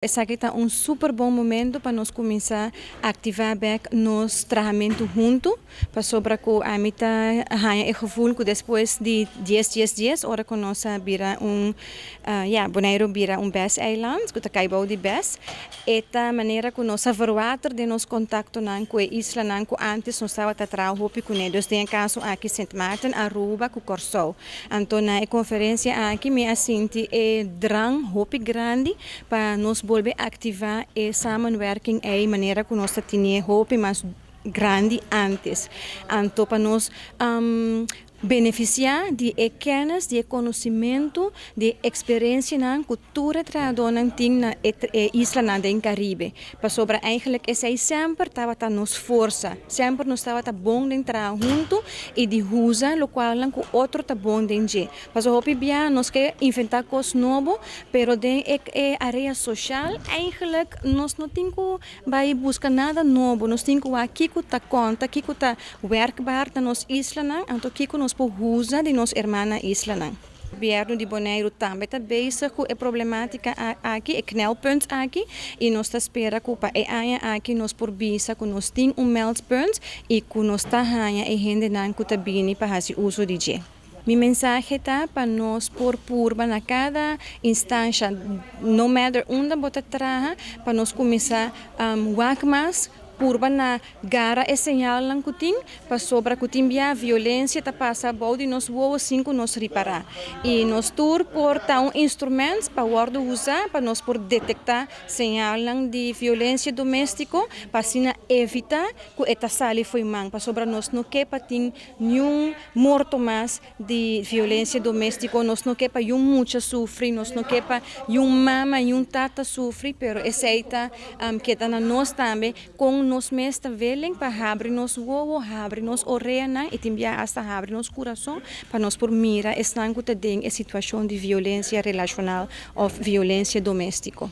Esaki ta un super bon momento pa nos kuminsá aktivá bèk nos trahamentu huntu, pasobra ku ami ta haña e gevoel ku despues di 10-10-10, ora ku nos a bira un, ya, Boneiru bira un BES-eiland, ku ta kai bou di BES, e ta manera ku nos a verwater den nos kontaktonan ku e islanan ku ántes nos tabata traha hopi kuné. Dus den e kaso aki Sint Maarten, Aruba ku Kòrsou. Anto na e konferensia aki mi a sinti e drang hopi grandi pa nos bolbe aktivá e samenwerking ei manera ku nos ta tene hopi mas grandi antes. Anto pa nos benefisiá di e kennis, di e konosementu, di e eksperensianan ku tur e trahadónan tin na e islanan den Karibe. Pasobra eigenlijk esei semper tabata nos forsa. Semper nos tabata bon den traha huntu i di usa lokualnan ku otro ta bon den dje. Pasobra hopi bia nos ke inventá kos nobo, pero den e área sosial eigenlijk nos no tin ku bai buska nada nobo. Nos tin ku wak kiko ta konta, kiko ta werkbaar na nos islanan, anto kiko nos por usa di nos hermana islanan. Gobièrnu di Boneiru tambe ta bezig ku e problemátika aki, e knelpunt aki, i nos ta spera ku pa e aña aki nos por bisa ku nos tin un meldpunt i ku nos ta haña e hendenan ku ta bini pa hasi uso di dje. Mi mensahe ta pa nos por purba na kada instansha, no matter unda bo ta traha, pa nos kuminsá wak mas, purba na gara e señalnan ku tin, pasobra ku tin bia violensia ta pasa bou di nos wowo sin ku nos ripará. I nos tur por ta un instrument pa wòrdu usá pa nos por detektá señalnan di violensia doméstiko, pa asina evitá ku e ta sali fo'i man, pasobra nos no ke pa tin niun morto mas di violensia doméstiko. Nos no ke pa niun mucha sufri, nos no ke pa niun mama, niun tata sufri, pero esei ta keda na nos tambe kon nos mes ta willing pa habri nos wowo, habri nos oreanan i tin bia asta habri nos kurason pa nos por mira esnan ku ta den e situashon di violensia relashonal òf violensia doméstiko.